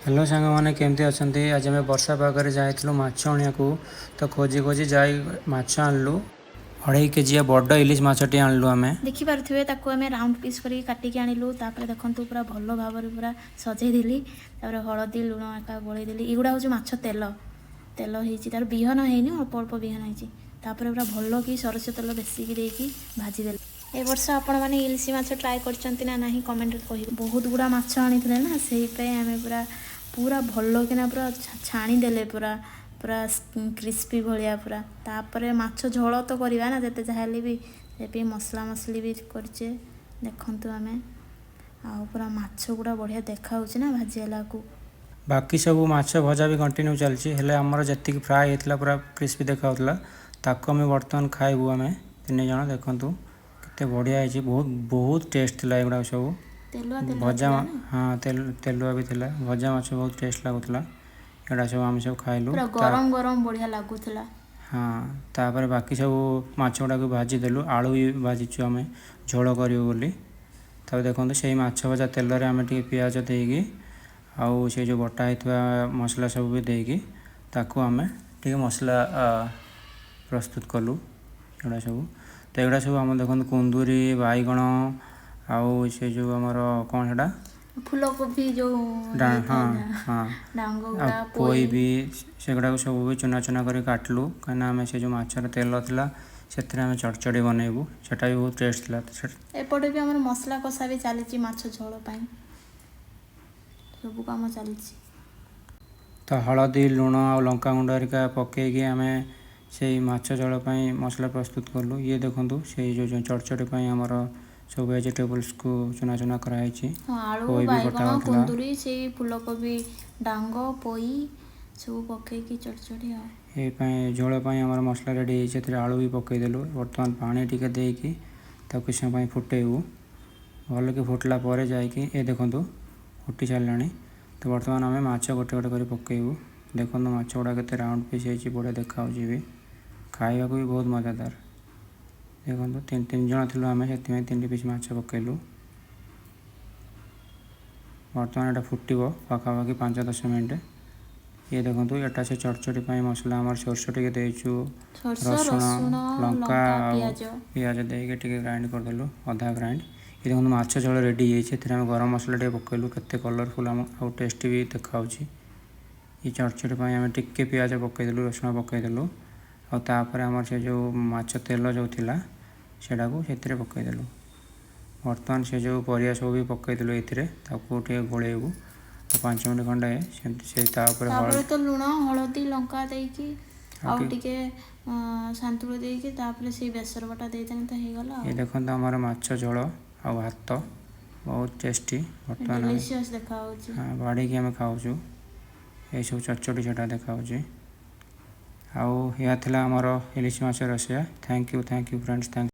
Hello ସାଙ୍ଗମାନେ, କେମିତି ଅଛନ୍ତି? ଆଜି ଆମେ ବର୍ଷା ପାଗରେ ଯାଇଥିଲୁ ମାଛ ଆଣିବାକୁ। ତ ଖୋଜି ଖୋଜି ଯାଇ ମାଛ ଆଣିଲୁ। 2.5 କେଜିଆ ବଡ଼ ଇଲିଶ ମାଛଟି ଆଣିଲୁ ଆମେ। ଦେଖିପାରୁଥିବେ, ତାକୁ ଆମେ ରାଉଣ୍ଡ ପିସ୍ କରିକି କାଟିକି ଆଣିଲୁ। ତାପରେ ଦେଖନ୍ତୁ, ପୁରା ଭଲ ଭାବରେ ପୁରା ସଜେଇ ଦେଲି। ତାପରେ ହଳଦୀ, ଲୁଣ ଏକା ଗୋଳେଇ ଦେଲି। ଏଗୁଡ଼ା ହେଉଛି ମାଛ ତେଲ। ତେଲ ହେଇଛି, ତାର ବିହନ ହେଇନି, ଅଳ୍ପ ଅଳ୍ପ ବିହନ ହେଇଛି। ତାପରେ ପୁରା ଭଲ କି ସୋରିଷ ତେଲ ବେଶିକି ଦେଇକି ଭାଜିଦେଲି। ଏ ବର୍ଷ ଆପଣମାନେ ଇଲିଶି ମାଛ ଟ୍ରାଏ କରିଛନ୍ତି ନା ନାହିଁ, କମେଣ୍ଟରେ କହିବେ। ବହୁତ ଗୁଡ଼ା ମାଛ ଆଣିଥିଲେ ନା, ସେଇପାଇଁ ଆମେ ପୁରା ପୁରା ଭଲ କିନା ପୁରା ଛାଣିଦେଲେ, ପୁରା ପୁରା କ୍ରିସ୍ପି ଭଳିଆ ପୁରା। ତାପରେ ମାଛ ଝୋଳ ତ କରିବା ନା ଯେତେ ଯାହା ହେଲେ ବି, ସେଥିପାଇଁ ମସଲା ମସଲି ବି କରିଛେ। ଦେଖନ୍ତୁ ଆମେ ଆଉ ପୁରା ମାଛ ଗୁଡ଼ା ବଢ଼ିଆ ଦେଖାହେଉଛି ନା ଭାଜି ହେଲାକୁ? ବାକି ସବୁ ମାଛ ଭଜା ବି କଣ୍ଟିନ୍ୟୁ ଚାଲିଛି। ହେଲେ ଆମର ଯେତିକି ଫ୍ରାଏ ହେଇଥିଲା, ପୁରା କ୍ରିସ୍ପି ଦେଖାଯାଉଥିଲା, ତାକୁ ଆମେ ବର୍ତ୍ତମାନ ଖାଇବୁ ଆମେ ତିନି ଜଣ। ଦେଖନ୍ତୁ କେତେ ବଢ଼ିଆ ହେଇଛି। ବହୁତ ବହୁତ ଟେଷ୍ଟ ଥିଲା ଏଗୁଡ଼ାକ ସବୁ। ତେଲୁଆ ତେଲୁଆ ଭଜା ଥିଲା ନା? ହଁ, ତେଲୁଆ ବି ଥିଲା। ଭଜା ମାଛ ବହୁତ ଟେଷ୍ଟ ଲାଗୁଥିଲା। ଏଗୁଡ଼ା ସବୁ ଆମେ ସବୁ ଖାଇଲୁ। ପୁରା ଗରମ ଗରମ ବଢ଼ିଆ ଲାଗୁଥିଲା। ହଁ, ତାପରେ ବାକି ସବୁ ମାଛ ଗୁଡ଼ାକୁ ଭାଜିଦେଲୁ। ଆଳୁ ବି ଭାଜିଛୁ ଆମେ ଝୋଳ କରିବୁ ବୋଲି। ତାପରେ ଦେଖନ୍ତୁ, ସେଇ ମାଛ ଭଜା ତେଲରେ ଆମେ ଟିକେ ପିଆଜ ଦେଇକି ଆଉ ସେ ଯେଉଁ ବଟା ହେଇଥିବା ମସଲା ସବୁ ବି ଦେଇକି ତାକୁ ଆମେ ଟିକେ ମସଲା ପ୍ରସ୍ତୁତ କଲୁ ଏଗୁଡ଼ା ସବୁ। ତ ଏଗୁଡ଼ା ସବୁ ଆମର ଦେଖନ୍ତୁ, କୁନ୍ଦୁରି, ବାଇଗଣ ଆଉ ସେ ଯେଉଁ ଆମର କ'ଣ ସେଇଟା? ଫୁଲକୋବି ଯୋଉ ହଁ। ହେଇଥାଏ ନା। ହଁ। ଡାଙ୍ଗ ଆଉ ଗୁଡ଼ା। ପୋଇ ପୋଇ ବି, ସେଗୁଡ଼ାକୁ ସବୁ ବି ଚୁନା ଚୁନା କରି କାଟିଲୁ, କାହିଁକିନା ଆମେ ସେ ଯେଉଁ ମାଛର ତେଲ ଥିଲା, ସେଥିରେ ଆମେ ଚଡ଼ଚଡ଼ି ବନେଇବୁ। ସେଟା ବି ବହୁତ ଟେଷ୍ଟ ଥିଲା। ଏପଟେ ବି ଆମର ମସଲା କଷା ବି ଚାଲିଛି ମାଛ ଝୋଳ ପାଇଁ। ସବୁ କାମ ଚାଲିଛି। ତ ହଳଦୀ, ଲୁଣ ଆଉ ଲଙ୍କାଗୁଣ୍ଡ ହେରିକା ପକେଇକି ଆମେ ସେଇ ମାଛ ଝୋଳ ପାଇଁ ମସଲା ପ୍ରସ୍ତୁତ କଲୁ। ଇଏ ଦେଖନ୍ତୁ, ସେଇ ଯେଉଁ ଯେଉଁ ଚଡ଼ଚଡ଼ି ପାଇଁ ଆମର ସବୁ ଭେଜିଟେବୁଲ୍ସକୁ ଚୁନା ଚୁନା କରାହେଇଛି। ହଁ, ଆଳୁ, ପୋଇ ବି କଟା ବାଇଗଣ, ହେଉଥିଲା। କୁନ୍ଦୁରି, ସେଇ ଫୁଲକୋବି ଡାଙ୍ଗ, ପୋଇ ସବୁ ପକେଇକି ଚଡ଼ଚଡ଼ି ଆଉ। ଏ ପାଇଁ ଝୋଳ ପାଇଁ ଆମର ମସଲା ରେଡ଼ି ହେଇଛି। ସେଥିରେ ଆଳୁ ବି ପକେଇଦେଲୁ। ବର୍ତ୍ତମାନ ପାଣି ଟିକେ ଦେଇକି ତାକୁ କିଛି ସମୟ ପାଇଁ ଫୁଟେଇବୁ। ଭଲକି ଫୁଟିଲା ପରେ ଯାଇକି, ଏ ଦେଖନ୍ତୁ, ଫୁଟି ସାରିଲାଣି। ତ ବର୍ତ୍ତମାନ ଆମେ ମାଛ ଗୋଟେ ଗୋଟେ କରି ପକେଇବୁ। ଦେଖନ୍ତୁ, ମାଛ ଗୁଡ଼ା କେତେ ରାଉଣ୍ଡ ପିସ୍ ହେଇଛି, ବଢ଼ିଆ ଦେଖାହେଉଛି ବି, ଖାଇବାକୁ ବି ବହୁତ ମଜାଦାର। ଦେଖନ୍ତୁ, ତିନି ତିନି ଜଣ ଥିଲୁ ଆମେ, ସେଥିପାଇଁ ତିନିଟି ପିସ୍ ମାଛ ପକେଇଲୁ। ବର୍ତ୍ତମାନ ଏଇଟା ଫୁଟିବ ପାଖାପାଖି 5-10 ମିନିଟ୍। ଇଏ ଦେଖନ୍ତୁ, ଏଟା ସେ ଚଡ଼ଚଡ଼ି ପାଇଁ ମସଲା ଆମର। ସୋରିଷ ଟିକେ ଦେଇଛୁ, ସୋରିଷ, ରସୁଣ, ରସୁଣ, ଲଙ୍କା ଲଙ୍କା, ଆଉ ପିଆଜ। ପିଆଜ ଦେଇକି ଟିକେ ଗ୍ରାଇଣ୍ଡ କରିଦେଲୁ, ଅଧା ଗ୍ରାଇଣ୍ଡ। ଏ ଦେଖନ୍ତୁ, ମାଛ ଝୋଳ ରେଡ଼ି ହେଇଯାଇଛି। ଏଥିରେ ଆମେ ଗରମ ମସଲା ଟିକେ ପକେଇଲୁ। କେତେ କଲରଫୁଲ୍ ଆମ ଆଉ ଟେଷ୍ଟି ବି ଦେଖାହେଉଛି। ଏ ଚଡ଼ଚଡ଼ି ପାଇଁ ଆମେ ଟିକେ ପିଆଜ ପକେଇଦେଲୁ, ରସୁଣ ପକେଇଦେଲୁ ଆଉ ତାପରେ ଆମର ସେ ଯେଉଁ ମାଛ ତେଲ ଯେଉଁ ଥିଲା, ସେଇଟାକୁ ସେଥିରେ ପକେଇଦେଲୁ। ବର୍ତ୍ତମାନ ସେ ଯେଉଁ ପରିବା ସବୁ ବି ପକେଇଦେଲୁ ଏଥିରେ। ତାକୁ ଟିକେ ଗୋଳେଇବୁ ଆଉ 5 ମିନିଟ୍ ଖଣ୍ଡେ ସେମିତି। ସେ ତା ଉପରେ ତାପରେ ହଳଦୀ ତ ଲୁଣ, ହଳଦୀ, ଲଙ୍କା ଦେଇକି ଆଉ ଆଉ ଟିକେ ଟିକେ ସନ୍ତୁଳି ଦେଇକି ତାପରେ ସେଇ ବେସର ବଟା ଦେଇଦେଲେ ତ ହେଇଗଲା। ଏ ଆଉ ଦେଖନ୍ତୁ, ଆମର ମାଛ ଝୋଳ ଆଉ ଭାତ ବହୁତ ଟେଷ୍ଟି। ବର୍ତ୍ତମାନ ଆମେ ଡେଲିସିୟସ୍ ଦେଖାହେଉଛି। ହଁ, ବାଢ଼ିକି ଆମେ ଖାଉଛୁ। ଏସବୁ ଚଟଚଟି ସେଟା ଦେଖାହେଉଛି। ଆଉ ଏହା ଥିଲା ଆମର ଇଲିଶି ମାଛ ରୋଷେଇଆ। Thank you, thank you friends, thank.